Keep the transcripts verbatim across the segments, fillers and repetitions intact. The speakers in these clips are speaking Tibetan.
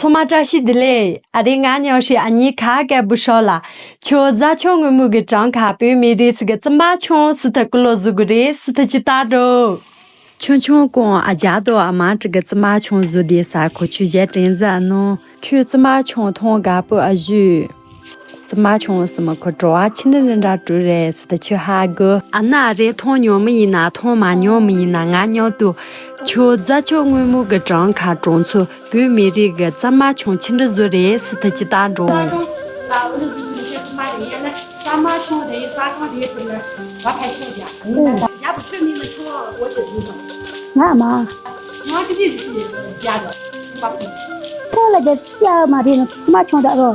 ཚང་མ་བཀྲ་ཤིས་བདེ་ལེགས། ཨ་རེ་ང་ཉོ་ཧྲི་ཨ་ཉི་ཁ་སྐད་བུ་ཤོ་ལ། ཁྱོད་རྫ་ཆུ་སྔོན་མོ་གི་གྲང་ཁ་བོད་མི་རིགས་ཀྱི་ཙི་མ་ཆུང་སི་ཐ་ཀི་ལོ་བཟོ་གི་རེད་སི་ཐ་ཅི་ལྟ་འགྲོ། ཆུང་ཆུང་ཀོང་ཨ་རྒྱ་དོ་ཨ་མ་ཀྲི་གི་ཙི་མ་ཆུང་བཟོ་དེ་ས་ཁོ་ཆུ་བཞད་དྲན་ཟ་ནོ། ཁྱོད་ཙི་མ་ཆུང་ཐོང་དགའ་པོ་ཨ་ཞུ། ཙི་མ་ཆུང་སི་མ་ཁོ་བྲོ་བ་ཆི་ནི་རི་འདྲ་བྲོ་རེད་སི་ཐ་ཆུ་ཧ་གོ། ཨ་ན་ཨ་རེ་ཐོང་ཉོ་མི་ཡིན་ན་ཐོང་མ་ཉོ་མི་ཡིན་ན་ང་ཉོ་དུ། ཁྱོད་རྫ་ཆུ་སྔོན་མོ་གི་གྲང་ཁ་གྲོང་ཚོ། བོད་མི་རིགས་ཀྱི་ཙ་མ་ཆུང་ཆི་འདྲ་བཟོ་རེད་སི་ཐ་ཅི་ལྟ་འགྲོ། ང་མ། ཁོང་ལ་རྒྱ་ཅི་ཡ་མ་རེད་ནོ་ཙ་མ་ཆུང་དག་རོ།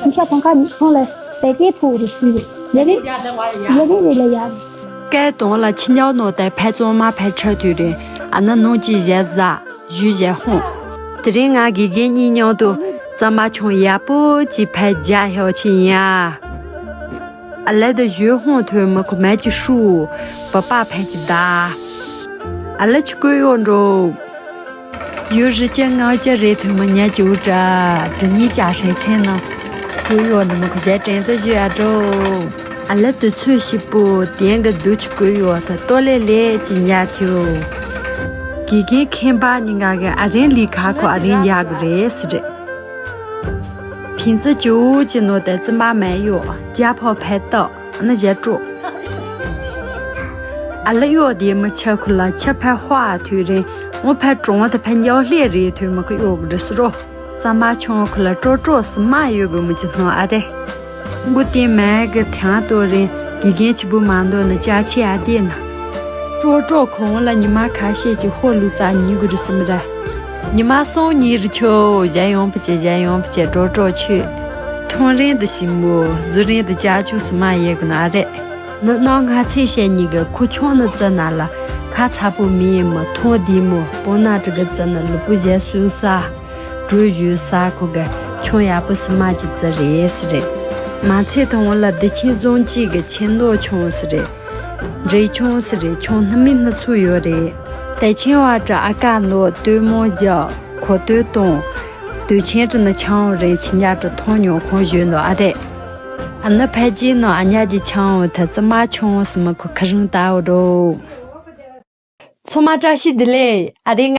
ཉི་ཤ་ཐོང་ཁ་ནི་ཁོང་ལ་བལ་ཏེ་ཕུག་རེ་སི་རེ་ཡ་རེ་ཡ་རེ་ལ་ཡ་རེ། སྐད་གཏོང་ལ་ཁྱི་ཉག་ནོ་ཏེ་ཕལ་ཙོང་མ་ཕལ་ཁྲ་དུས་རེ་ཨ་ན་ནོ་ཅི་བཞད་ཟ། ཞུས་བཞད་ཧོང་། དེ་རིང་ང་དགེ་རྒན་གཉིས་མཉམ་དུ་ཙ་མ་ཆུང་ཡག་པོ་ཅིག་ཕལ་རྒྱ་ཧེའོ་ཆི་ཡ། ཨ་ལེ་དུ་ཞུས་ཧོང་ཐོས་མི་ཁོ་མེད་ཀྱི་ཧྲུ། བ་པ་ཕལ་ཅི་ད། ཨ་ལེ་ཆུ་ཀོ་ཡོ་འགྲོ། ཡོ་རི་ཅན་ངའོ་ཅན་རེ་ཐོས་མི་ཉ་ཅི་འུ་དྲ། དྲི་ཉི་ཅ་ཧྲེང་ཚན་ནང་། ཀོ་ཡོ་འདི་མི་ཁོ་བཞད་དྲན་ཙ་ཞུ་ཡ་འགྲོ། ཨ་ལེ་དུ་ཚོད་ཤི་པོ་དེང་གི་དུ་ཆུ་ཀོ་ཡོ་ཐ་ཏོ་ལེ་ལེ་ཅི་ཉ་ཐེའོ། དགེ་རྒན་ཁེན་པ་ཉི་ང་གི་ཨ་རེན་ལི་ཁ་ཁོ་ཨ་རེན་རྒྱག་གི་རེད་སི་རེད། ཕིན་ཙི་ཅུ་ཅི་ནོ་ཏེ་ཙི་མ་མེ་ཡོ་རྒྱ་ཕོ་ཕེ་ཏོ་ཨ་ན་བཞད་སྤྲོ། ཨ་ལ་ཡོ་དེ་མི་ཆ་ཁུ་ལ་ཆ་ཕེ་ཧོ་ཨ་ཐུ་རེ་ངོ་ཕེ་གྲོང་ཏེ་ཕེ་ཉོ་ལེ་རེ་ཐུ་མི་ཁུ་ཡོ་གི་རེ་སི་རོ། ཙ་མ་ཆུང་ཁུ་ལ་སྤྲོ་སྤྲོ་སི་མ་ཡོད་གི་མི་ཅི་སྣང་ཨ་རེ། མགོ་དེ་མེད་གི་ཐང་ཏོ་རེ་དགེ་རྒན་ཆི་བུ་མ་འདོ་ནི་ཅ་ཆེ་ཨ་དེ་ན། སྤྲོ་སྤྲོ་ཁོང་ལ་ཉི་མ་ཁ་ཤས་ཀྱི་ཧོ་ལུ་ཙ་ཉི་གི་རི་སི་མི་ར། ཉི་མ་སོང་ཉི་རི་ཆོ་བཞད་ཡོང་པ་ཅེ་བཞད་ཡོང་པ་ཅེ་སྤྲོ་སྤྲོ་ཆུ། ཐོང་རེན་དུ་ཞིམ་མོ་བཟོ་རེན་དུ་ཅ་ཆུ་སི་མ་ཡོད་གི་ན་ཨ་རེ། ནི་ནོ་ང་ཚེ་བཤད་ཉི་གི་ཁུ་ཆུང་ནི་ཙི་ན་ལ་ཁ་ཚ་པོ་མི་ཡིན་མོ་ཐོང་དེ་མོ་པོ་ན་ཀྲི་གི་ཙི་ན་ལུ་པུ་བཞད་སུ་ས། གྲོས་ཞུས་ས་ཁོ་གི་ཆུང་ཡག་པོ་སི་མ་ཅི་ཙི་རེད་སི་རེད། མ་ཚད་ཐོང་ལ་བདེ་ཆེན་རྫོང་གཅིག་གི་ཆེན་ནོ་ཆུང་སི་རེད། འདྲེ་ཆུང་སི་རེད་ཆུང་སྣི་མི་སྣི་ཚུ་ཡོད་རེད། དེ་ཆེན་བ་ཏྲ་ཨ་ཀ་ནོ་སྟོད་མོ་རྒྱ་ཁོ་སྟོད་གཏོང་། སྟོད་ཆེན་ཏྲ་ནི་ཆང་རེད་ཆི་ཉ་ཏྲ་ཐོང་ཉོ་ཁོང་ཞོན་ནོ་ཨ་རེད། ཨ་ནི་ཕལ་ཆེར་ནོ་ཨ་ཉ་གི་ཆང་འོ་ཐ་ཙི་མ་ཆུང་སི་མི་ཁོ་ཁ་རང་ལྟ་འོ་རོ། ཚང་མ་བཀྲ་ཤིས་བདེ་ལེགས། ཨ་རེ་ང་